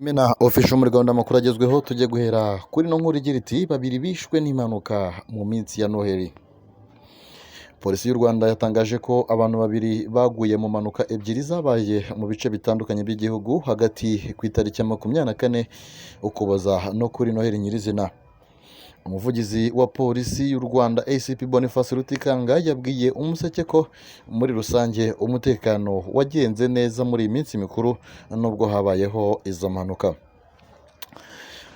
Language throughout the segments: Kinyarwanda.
Imena Official muri gahunda amakuru agezweho, tujye guhera kuri ino nkuru igira iti: "Babiri bishwe n'impanuka mu minsi ya Noheli." Polisi y'u Rwanda yatangaje ko abantu babiri baguye mu mpanuka ebyiri zabaye mu bice bitandukanye by'igihugu hagati ku itariki ya 24 Ukuboza no kuri Noheli nyirizina. Umuvugizi wa Polisi y'u Rwanda, ACP Boniface Rutikanga, yabwiye Umuseke ko muri rusange umutekano wagenze neza muri iyi minsi mikuru nubwo habayeho izo mpanuka.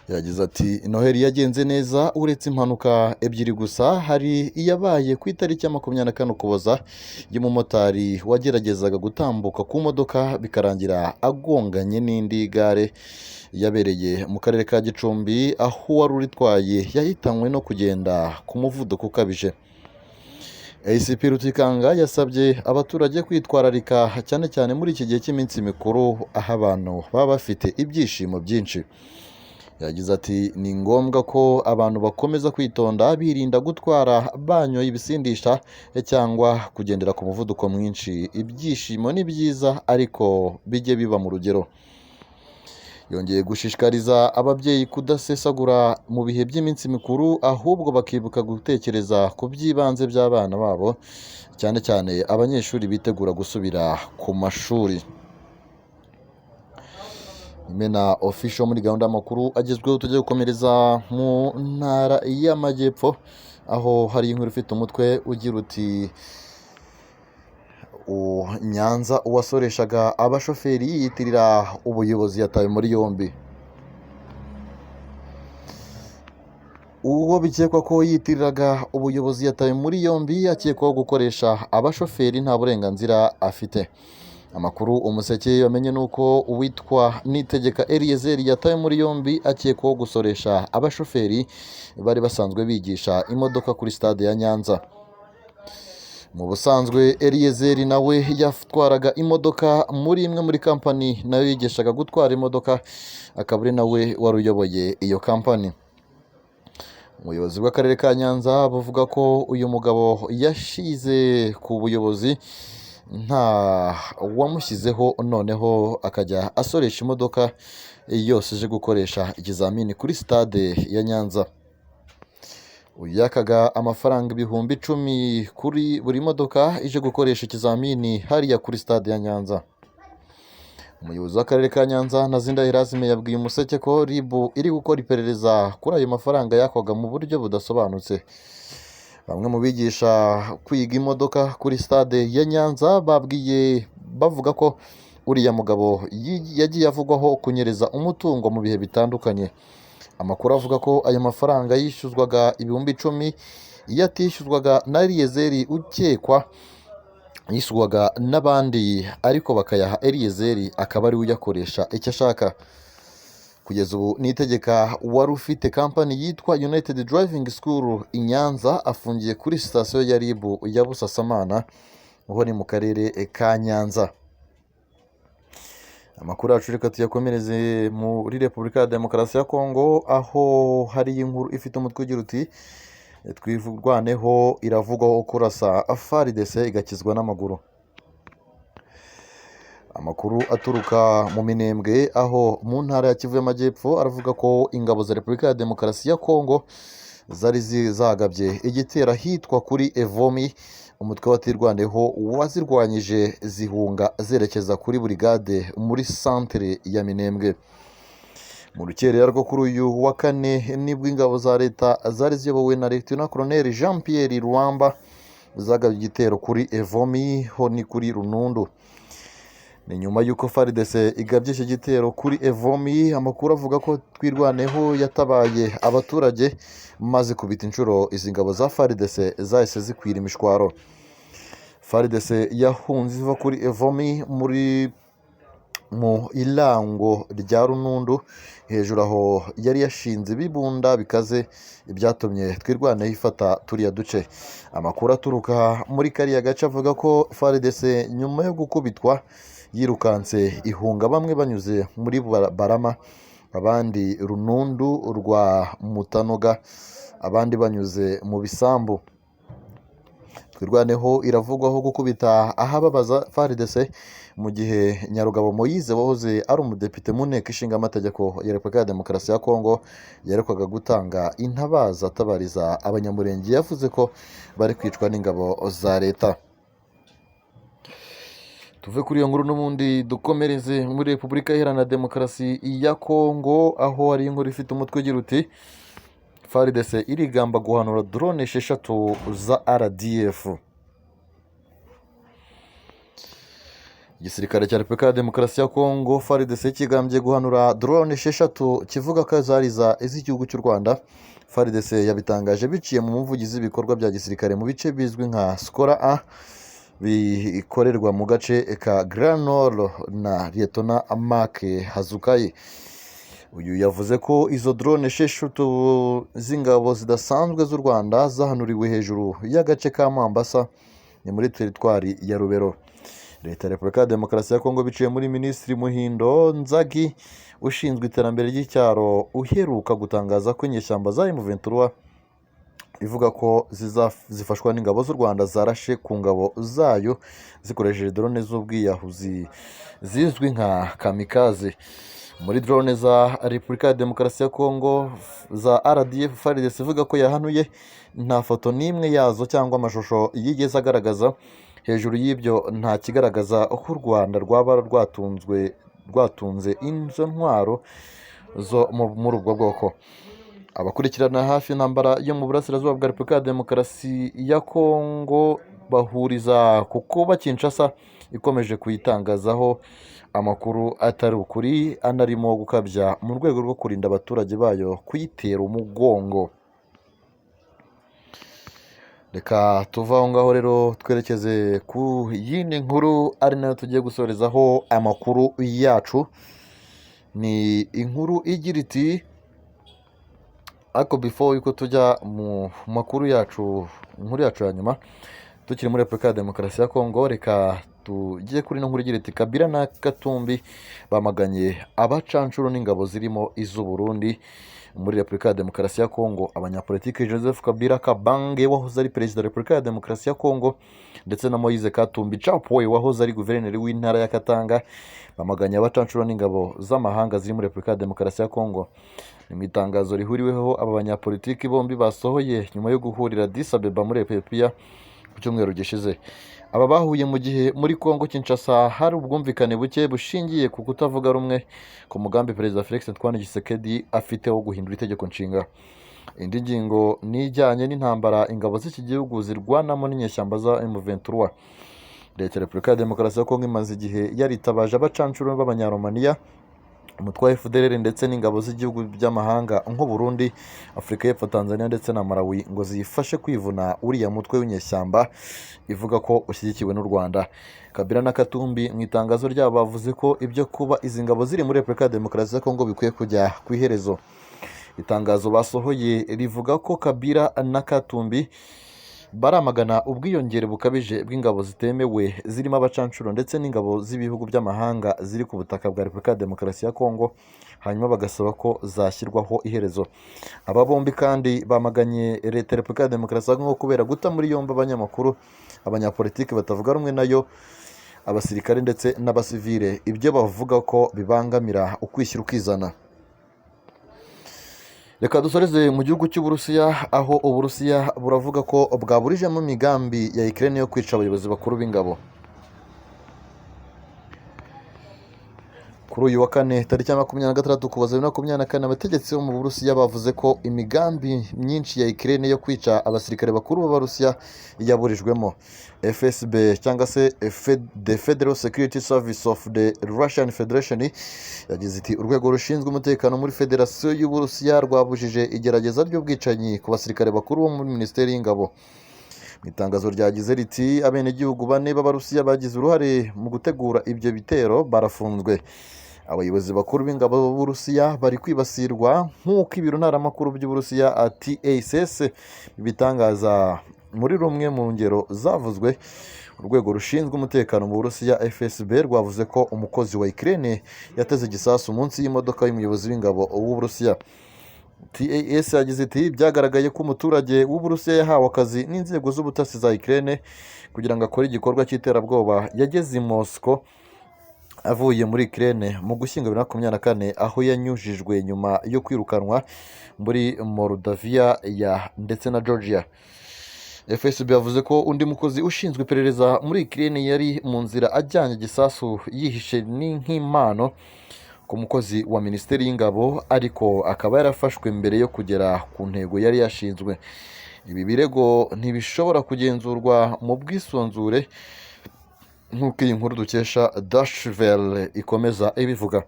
Yagize ati: "Noheli yagenze neza uretse impanuka ebyiri gusa. Hari iyabaye ku itariki ya 24 Ukuboza y'umumotari wageragezaga gutambuka ku modoka bikarangira agonganye n'indi gare, yabereye mu karere ka Gicumbi, aho uwari uritwaye yahitanywe no kugenda ku muvuduko ukabije." ACP Rutikanga yasabye abaturage kwitwararika cyane cyane muri iki gihe cy'iminsi mikuru, aho abantu baba bafite ibyishimo byinshi. Yagize ati: "Ni ngombwa ko abantu bakomeza kwitonda, birinda gutwara banyoye ibisindisha cyangwa kugendera ku muvuduko mwinshi. Ibyishimo ni byiza ariko bijye biba mu rugero." Yongeye gushishikariza ababyeyi kudasesagura mu bihe by'iminsi mikuru, ahubwo bakibuka gutekereza ku by'ibanze by'abana babo, cyane cyane abanyeshuri bitegura gusubira ku mashuri. Imena Official muri gahunda y'amakuru agezweho, tujye gukomereza mu ntara y'Amajyepfo, aho hari inkuru ifite umutwe ugira uti: "Nyanza, uwasoreshaga abashoferi yiyitirira ubuyobozi yatawe muri yombi." Uwo bikekwa ko yiyitiriraga ubuyobozi yatawe muri yombi akekwaho gukoresha abashoferi nta burenganzira afite. Amakuru Umuseke yamenye ni uko uwitwa Nitegeka Eliezer yatawe muri yombi akekwaho gusoresha abashoferi bari basanzwe bigisha imodoka kuri stade ya Nyanza. Mu busanzwe Eliezer nawe yatwaraga imodoka muri imwe muri kampani nayo yigishaga gutwara imodoka, akaba ari nawe wari uyoboye iyo kampani. Ubuyobozi bw'akarere ka Nyanza buvuga ko uyu mugabo yashize ku buyobozi nta wamushyizeho, noneho akajya asoresha imodoka yose ije gukoresha ikizamini kuri stade ya Nyanza. Uyu yakaga amafaranga 10,000 kuri buri modoka ije gukoresha ikizamini hariya kuri stade ya Nyanza. Umuyobozi w'akarere ka Nyanza, Ntazinda Erasme, yabwiye Umuseke ko RIB iri gukora iperereza kuri ayo mafaranga yakwaga mu buryo budasobanutse. Bamwe mu bigisha kwiga imodoka kuri stade ya Nyanza babwiye bavuga ko uriya mugabo yagiye avugwaho kunyereza umutungo mu bihe bitandukanye. Amakuru avuga ko ayo mafaranga yishyuzwaga 10,000, iyo atishyuzwaga na Eliezer ukekwa yishyurwaga n'abandi, ariko bakayaha Eliezer akaba ariwe uyakoresha icyo ashaka. Kugeza ubu Nitegeka wari ufite kampani yitwa United Driving School i Nyanza afungiye kuri sitasiyo ya RIB ya Busasamana, aho ni mu karere ka Nyanza. Amakuru yacu reka tuyakomereze muri Repubulika ya Demokarasi ya Kongo, aho hari inkuru ifite umutwe ugira uti: "Twirwaneho iravugwaho kurasa FARDC igakizwa n'amaguru." Amakuru aturuka mu Minembwe, aho mu ntara ya Kivu y'Amajyepfo, aravuga ko ingabo za Repubulika ya Demokarasi ya Kongo zari zagabye igitero ahitwa kuri Evomi. Umutwe wa Twirwaneho wazirwanyije zihunga zerekeza kuri burigade muri santere ya Minembwe. Mu rukerera rwo kuri uyu wa kane nibwo ingabo za leta zari ziyobowe na Lieutenant Colonel Jean Pierre Ruamba zagabye igitero kuri Evomi, ho ni kuri Runundu. Ni nyuma y'uko FARDC igabye iki gitero kuri Evomi. Amakuru avuga ko Twirwaneho yatabaye abaturage maze kubita inshuro izi ngabo za FARDC zahise zikwira imishwaro. FARDC yahunze iva kuri Evomi muri mu irango rya Runundu hejuru, aho yari yashinze ibibunda bikaze, ibyatumye Twirwaneho ifata turiya duce. Amakuru aturuka muri kariya gace avuga ko FARDC nyuma yo gukubitwa yirukanse ihunga, bamwe banyuze muri Barama, abandi Runundu rwa Mutanoga, abandi banyuze mu bisambu. Twirwaneho iravugwaho gukubita ahababaza FARDC Mu gihe Nyarugabo Moise wahoze ari umudepite mu nteko ishinga amategeko ya Repubulika ya Demokarasi ya Kongo yarekwaga gutanga intabaza atabariza Abanyamurenge, yavuze ko bari kwicwa n'ingabo za leta. Tuve kuri iyo nkuru n'ubundi dukomereze muri Repubulika Iharanira Demokarasi ya Kongo, aho hari inkuru ifite umutwe ugira uti: "FARDC irigamba guhanura drone 6 za RDF." Igisirikare cya Repubulika ya Demokarasi ya Kongo FARDC kigambye guhanura drone 6 kivuga ko zari iz'igihugu cy'u Rwanda. FARDC yabitangaje biciye mu muvugizi w'ibikorwa bya gisirikare mu bice bizwi nka Skora A bikorerwa mu gace ka Grand Nord na Lieutenant Mark Hazukayi. Uyu yavuze ko izo drone 6 z'ingabo zidasanzwe z'u Rwanda zahanuriwe hejuru y'agace ka Mambasa, ni muri teritwari ya Rubero. Leta ya Repubulika ya Demokarasi ya Kongo biciye muri Minisitiri Muhindo Nzagi ushinzwe iterambere ry'icyaro uheruka gutangaza ko inyeshyamba za M23 ivuga ko zifashwa n'ingabo z'u Rwanda zarashe ku ngabo zayo zikoresheje drone z'ubwiyahuzi zizwi nka kamikaze. Muri drone za Repubulika ya Demokarasi ya Kongo za RDF FARDC ivuga ko yahanuye, nta foto n'imwe yazo cyangwa amashusho yigeze agaragaza. Hejuru y'ibyo, nta kigaragaza ko u Rwanda rwaba rwatunze izo ntwaro zo muri ubwo bwoko. Abakurikirana hafi intambara yo mu burasirazuba bwa Repubulika ya Demokarasi ya Kongo bahuriza ku kuba Kinshasa ikomeje kuyitangazaho amakuru atari ukuri anarimo gukabya mu rwego rwo kurinda abaturage bayo kuyitera umugongo. Reka tuve aho ngaho rero twerekeze ku yindi nkuru ari nayo tugiye gusorezaho amakuru yacu. Ni inkuru igira iti, ariko before yuko tujya mu makuru yacu, inkuru yacu ya nyuma tukiri muri Repubulika ya Demokarasi ya Kongo, reka tujye kuri ino nkuru igira iti: "Kabila na Katumbi bamaganye abacanshuro n'ingabo zirimo iz'u Burundi muri Repubulika ya Demokarasi ya Kongo." Abanyapolitiki Joseph Kabila Kabange wahoze ari perezida wa Repubulika ya Demokarasi ya Kongo ndetse na Moise Katumbi Chapwe wahoze ari guverineri w'intara ya Katanga bamaganye abacanshuro n'ingabo z'amahanga ziri muri Repubulika ya Demokarasi ya Kongo. Ni mu itangazo rihuriweho aba banyapolitiki bombi basohoye nyuma yo guhurira Addis Abeba muri Ethiopia ku cyumweru gishize. Aba bahuye mu gihe muri Kongo Kinshasa hari ubwumvikane buke bushingiye ku kutavuga rumwe ku mugambi Perezida Felix Antoine Tshisekedi afite wo guhindura itegeko nshinga. Indi ngingo ni ijyanye n'intambara ingabo z'iki gihugu zirwanamo n'inyeshyamba za M23. Leta ya Repubulika ya Demokarasi ya Kongo imaze igihe yaritabaje abacanshuro b'Abanyaromaniya, umutwe wa FDLR ndetse n'ingabo z'igihugu by'amahanga nk'u Burundi, Afurika y'Epfo, Tanzania ndetse na Malawi ngo ziyifashe kwivuna uriya mutwe w'inyeshyamba ivuga ko ushyigikiwe n'u Rwanda. Kabila na Katumbi mu itangazo ryabo bavuze ko ibyo kuba izi ngabo ziri muri Repubulika ya Demokarasi ya Kongo bikwiye kujya ku iherezo. Itangazo basohoye rivuga ko Kabila na Katumbi baramagana ubwiyongere bukabije bw'ingabo zitemewe zirimo abacanshuro ndetse n'ingabo z'ibihugu by'amahanga ziri ku butaka bwa Repubulika ya Demokarasi ya Kongo, hanyuma bagasaba ko zashyirwaho iherezo. Aba bombi kandi bamaganye Leta ya Repubulika ya Demokarasi ya Kongo kubera guta muri yombi abanyamakuru, abanyapolitiki batavuga rumwe nayo, abasirikare ndetse n'abasivile, ibyo bavuga ko bibangamira ukwishyira ukizana. Reka dusoreze mu gihugu cy'Uburusiya, aho Uburusiya buravuga ko bwaburijemo imigambi ya Ukraine yo kwica abayobozi bakuru b'ingabo. Kuri uyu wa kane tariki ya 26 Ukuboza 2024, abategetsi bo mu Burusiya bavuze ko imigambi myinshi ya Ukraine yo kwica abasirikare bakuru b'Abarusiya yaburijwemo. FSB cyangwa se The Federal Security Service of the Russian Federation yagize iti: "Urwego rushinzwe umutekano muri Federasiyo y'Uburusiya rwabujije igerageza ry'ubwicanyi ku basirikare bakuru bo muri Minisiteri y'Ingabo." Mu itangazo ryagize riti: "Abenegihugu 4 b'Abarusiya bagize uruhare mu gutegura ibyo bitero barafunzwe. Abayobozi bakuru b'ingabo b'Uburusiya bari kwibasirwa nk'uko ibiro ntaramakuru by'Uburusiya TASS bibitangaza." Muri rumwe mu ngero zavuzwe, urwego rushinzwe umutekano mu Burusiya FSB rwavuze ko umukozi wa Ukraine yateze igisasu munsi y'imodoka y'umuyobozi w'ingabo w'Uburusiya. TAS yagize iti: "Byagaragaye ko umuturage w'Uburusiya yahawe akazi n'inzego z'ubutasi za Ukraine kugira ngo akore igikorwa cy'iterabwoba. Yageze i Moscow Avuye muri Ukraine mu Gushyingo 2024, aho yanyujijwe nyuma yo kwirukanwa muri Moldavia ya ndetse na Georgia. FSB yavuze ko undi mukozi ushinzwe iperereza muri Ukraine yari mu nzira ajyanye igisasu yihishe ni nk'impano ku mukozi wa minisiteri y'ingabo, ariko akaba yarafashwe mbere yo kugera ku ntego yari yashinzwe. Ibi birego ntibishobora kugenzurwa mu bwisanzure, nk'uko iyi nkuru dukesha Dashvel ikomeza ibivuga.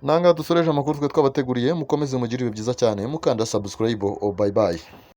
Nanga dusoreje amakuru twe twabateguriye. Mukomeze mugire ibihe byiza cyane, mukanda subscribe. Oh, bye bye.